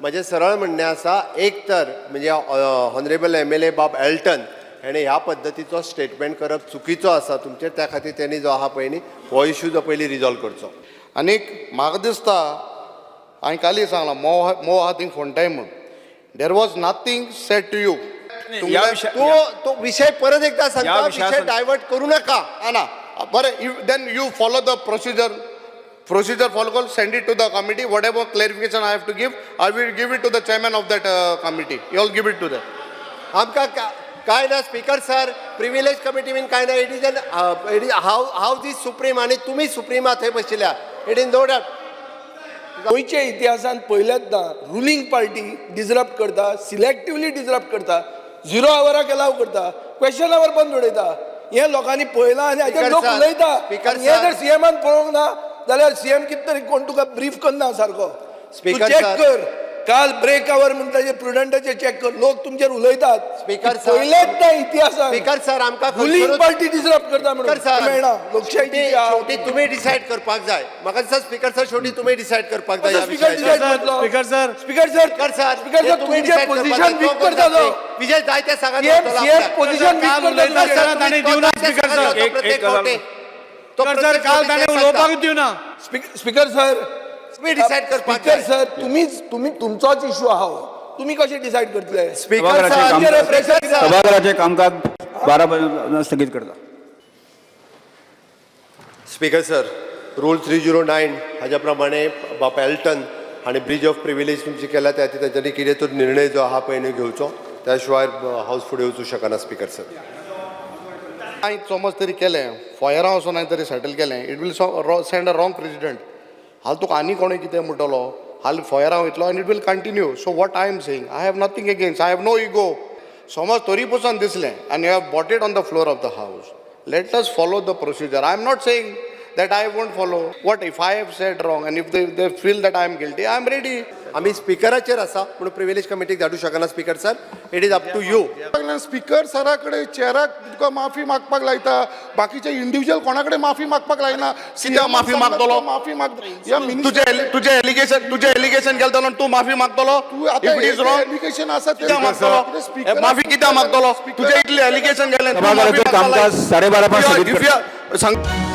म्हजें सरळ म्हणणें आसा, एक तर म्हणजे ऑनरेबल एमएलए बाब एल्टन हेणें ह्या पद्दतीचो स्टेटमेंट करप चुकीचो आसा तुमचेर. त्या खातीर तेणी जो आहा पळय न्ही, हो इशू जो पयलीं रिजॉल्व करचो. आनीक म्हाका दिसता, हांवें कालय सांगलां, मोव मोव आहा थिंग फोंडाय म्हूण, there was nothing said to you. ह्या विशया तो तो विशय परत एकदा सांगता, ह्या विशया विशय डायवर्ट करू नका. ना, बरें, you then you follow the procedure. Procedure follow कर, send it to the committee. Whatever clarification I have to give, I will give it to the chairman of that committee. You all give it to the आमकां काय ना speaker sir, privilege committee बीन काय ना. It is how is supreme आनी तुमी supreme आहा थंय बशिल्ल्या, it is no doubt. गोंयच्या इतिहासांत पयल्याच रुलींग पार्टी डिजरप्ट करता, सिलेक्टिवली डिजरप्ट करता, झिरो आवराक एलाव करता, क्वेश्चन our बंद उडयता. हें लोकांनी पळयलां आनी हाचेर Speaker लोक sir, उलयता. Speaker आनी हें sir. जर सीएमान पळोवंक ना जाल्यार सीएम कितें तरी कोण तुका ब्रीफ करना सारको. Speaker तूं चॅक sir. कर, काल ब्रेक our म्हणटा ते प्रुडंटाचे चॅक कर. लोक तुमचेर उलयतात. Speaker sir. पयलेच ना इतिहासात स्पीकर सर, आमकां रुलींग खंयसरूच- पार्टी डिजरप्ट करता म्हणून स्पीकर सर, मेळना लोकशाही. शेवटी तुम्ही डिसायड करपाक जाय. म्हाका दिसता स्पीकर सर, शेवटी तुम्ही डिसायड करपाक जाय ह्या स्पीकर विशयाचेर. डिसायड करतलो. Speaker sir. Speaker sir. Speaker sir, speaker हे सर, तुम्ही तुमचें decide करपाक पोझिशन जाय. वीक तो करता तो. विजय जायते सांगत सीएम वतलो सीएम आपल्याक. पोझिशन वीक काल करता. उलयता तुमचें. सर, ताणें दिवना स्पीकर सर. तो एक प्रत्येक एक गजाल. फावटी. तो स्पीकर सर, प्रत्येक काल फावटी ताणें तें उलोवपाकूच सांगता. दिवना. स्पीकर सर, तुम्ही डिसायड करपाक स्पीकर जाय. सर, तुम्हीच तुम्ही तुमचोच इशू आहा हो. तुम्ही कशें डिसायड करतले? स्पीकर सभाघराचे सर, काम- प्रेशर सर. सभाघराचे कामकाज 12 स्थगीत करता. स्पीकर सर, रूल 309 हाज्या प्रमाणे बाप एल्टन हांणी ब्रीच ऑफ प्रिविलेज तुमची केल्या. त्या खातीर तांच्यांनी कितें तो निर्णय जो आहा पळय न्हू घेवचो. त्या शिवाय हावस फुडें वचूं शकना स्पीकर सर. हांवें समज तरी केलें, फोयरां वचोन हांवें तरी सेटल केलें, it will send a wrong precedent. हाल तुका आनी कोणूय कितें म्हणटलो, हाल फोयरां वयतलो आनी it will continue. So what I am saying, I have nothing against, I have no ego. समज तरी पसून दिसलें आनी you have brought it on the floor of the house, let us follow the procedure. I am not saying that I won't follow. What if I have said wrong and if they feel that I am guilty, I am ready. आमी स्पिकराचेर आसा म्हणून privilege कमिटीक धाडूं शकना speaker sir. It is up to you. Speaker सरा कडेन चेराक तुका माफी मागपाक लायता, बाकीचे इंडिव्हिज्युअल कोणा कडेन माफी मागपाक लायना. कित्याक माफी मागतलो? माफी माग ह्या तुजें एलिगेशन, तुजें एलिगेशन केलें जाल्यार तूं माफी मागतलो? तूं आतां if it is wrong, allegation आसा ते कित्याक मागतलो? माफी कित्याक मागतलो? तुजें इतलें एलिगेशन केलें. सभाघराचे कामकाज 12:30 पर्यंत स्थगीत करता. सांग.